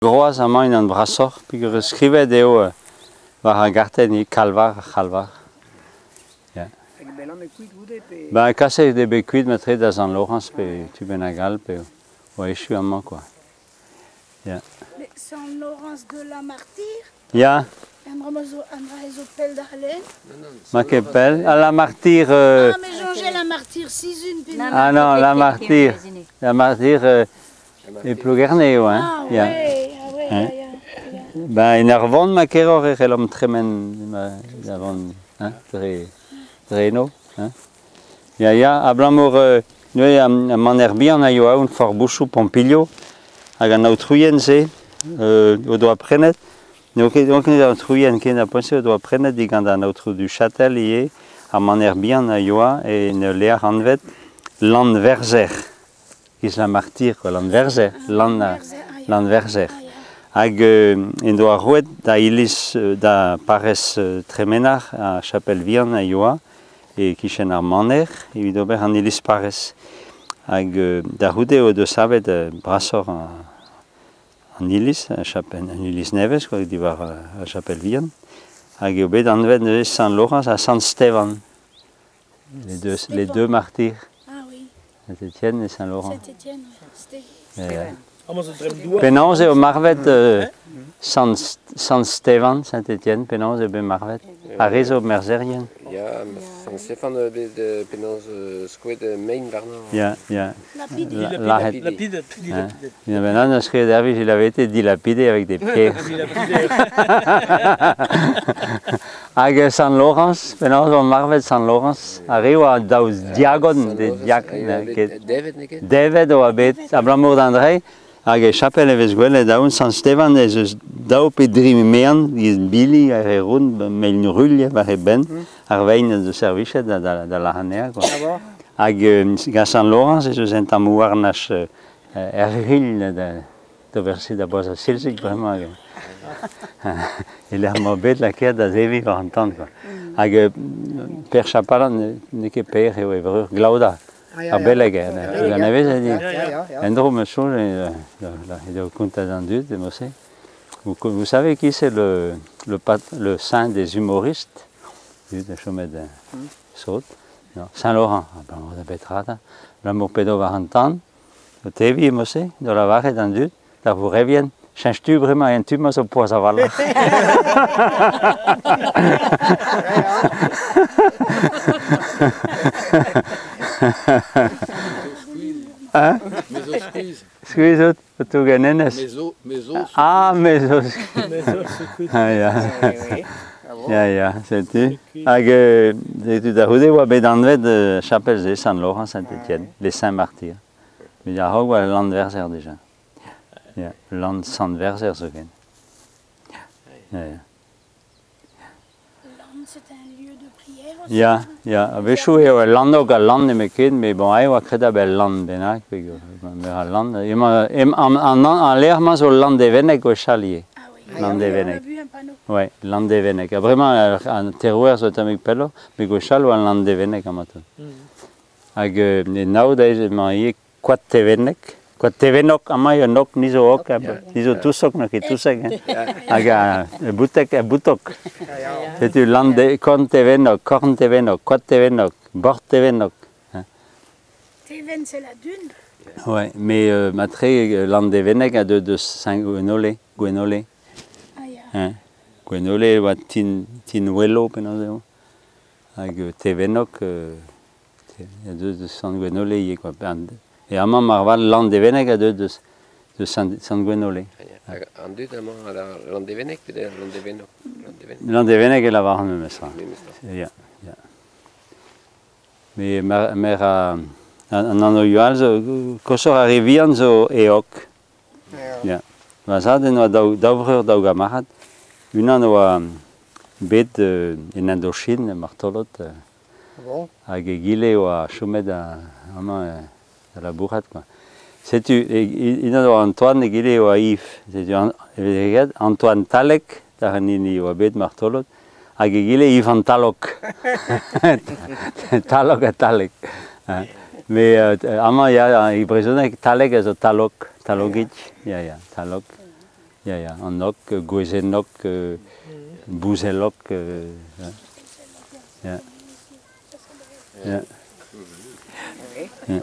Groaz amañ unan brasoc'h peogwir skrivet eo war ar gartenn eo Kalvar ar C'halvar. Ya. Hag bellañ eo kuit goude pe... Ben kaset eo bet kuit matre da Sant-Laorañs pe tu bennak all pe oa echu amañ quoi. Ya. Mais Sant-Laorañs de la Martyre? Ya. An dra zo, an dra zo pell da lenn? Ma ket pell. Ah, la Martyre... Ah, mais soñjel la Martyre Sizun pe... Ah non, la Martyre. La Martyre e Plougerne eo, hein. Ah Ya. ouais, ah ouais, Hein. ya, ya, ya. Ben, en ur vont ma keroc'h e c'hellomp tremen ma, da vont hein, dre, dre eno. Hein. Ya, ya, abalamour neuze am, am maner bihan a yoa un forbouchoù Pompilio hag an aotrouien-se o doa prenet, n'eo ket, n'eo ket an aotrouien ken a poent-se o doa prenet digant an aotrou du Châtel ivez ar maner bihan a yoa en ul lec'h anvet Lanverzer. Giz la Martyr, quoi, Lanverzer, Lan, Lanverzer, ah, ya. Lanverzer. Ah, ya. Hag en doa roet da iliz da parrez Tremenar ha chapel vihan a yoa e-kichen ar maner evit ober an iliz parrez. Hag da c'houde o deus savet brasoc'h an iliz, ar chapel, an iliz nevez quoi, diwar ar chapel vihan. Hag eo bet anvet neuze Sant-Laorañs ha Sant-Stevan. Les deux martyrs. Ah oui. Saint-Étienne et Saint-Laurent. Saint-Étienne, ouais. Sté- Amañ zo dremm douar. Penaos eo marvet Sant, Sant Stevan, Saint-Étienne, penaos eo bet marvet? Ar re zo merzherien. Ya, Sant Stefan bet penaos skoet mein warnañ. Ya, ya. Lapidé. Lahet. Lapide, Hein. dilapidé. Il y en avait un inscrit dervish, il avait été dilapidé avec des pierres. Dilapidé. Hag Sant Laurence, penaos eo marvet Sant Laurence, ar re oa daou diagon, de diak, ket. Devet, n'eo ket? Devet oa bet, abalamour d'André, hag e chapel e vez gwelet aon Sant Stevan ez eus daou pe dri mean, giz bili ar re round, meil ruilh war e benn, ar vein eus servichet da, da, da lahanea, quoi. Hag gant Sant Laurence ez eus un tamm houarnach er ruilh da, d'ober se da boaz a silzig bremañ. E lec'h ma bet lakaet da zeviñ war an tan, quoi. Hag Per Chapalan, n'eo ket Per eo e vreur, Glaoda, ar beleg, anavez a dit. En-dro ma soñj, edo kontañ d'an dud, emañ-se. Vous, vous savez qui c'est le, le, pat, le saint des humoristes? Dud a chomet sot. Non, Saint-Laurent, ah ben, da betra da. L'amour pedo war an tan, o tevi emañ-se, da lavaret an dud, d'ar vourevien, cheñch tu bremañ en tu-mañ zo poaz a-walc'h. Hein? Me zo skuizh. Skuizh out, o tougen hennezh. Me zo, me zo Ah, me zo skuizh. Ah, ya. Ya, ya, setu. Hag setu da c'houde oa bet anvet chapel-se Sant-Laurent, Saint-Étienne, les Saints-Martyrs. Met a-raok oa Landverzer déjà. Ya, Land Sant-Verzer zoken. Ya, ya. Land, c'est un lieu de prière aussi. Ya, ya, a-wechoù eo Lannog ha Land nemetken, met bon, aet oa kredabl Land bennak, peogwir meur a Land. Emañ, em, an, an, an lec'h-mañ zo Landevenneg gwechall ivez. Ah oui. Landevenneg. On a vu un panneau. Ouais, Landevenneg. Ha bremañ, an terouer zo tammig pelloc'h, met gwechall oa Landevenneg amañ tout. Hag e nav deiz emañ ivez Koad Tevenneg. Koad Tevenok, amañ eo nok, ni zo ok, ni zo tousok, n'eo ket touseg. Hein. Hag a boutek, a boutok. Setu Lande, Korn Tevenok, Korn Tevenok, Koad Tevenok, Bord Tevenok. Hein. Teven, c'est la dune. Ouais, mais matre Landevenneg a deu deus Saint-Gwenole, Gwenole. Ah, ya. Hein. Gwenole oa tin, Tinwelo penaos eo. Hag Tevenok a deu deus Sant-Gwenole ivez, quoi. E amañ marvat Landevenneg a deu deus, deus Sant, Sant-Gwenole. Hag an dud amañ a la Landevenneg pe da Landevenok? Landevenneg. Landevenneg e lavaran memes tra. Memes tra. Ya, ya. Mais mer, mer a, an anv all zo, koshoc'h ar re vihan zo eok. Ya. Va zad en oa daou, daou vreur daou gamarad. Unan oa bet en Indochine, martolod. Bon. Hag egile oa chomet a, amañ da labourat, quoi. Setu, unan oa Antoine, egile oa Yves. Setu, an, e Antoine Talek, da an hini oa bet martolod, hag egile Yves an Talok. Talok ha Talek. Hein. Mais amañ, ya, e brezhoneg, Talek a zo Talok, Talogic, ya, ya, Talok. Ya, ya, an ok, gwezennok, bouzellok, ya. Ya. Ya. Oui. Ya.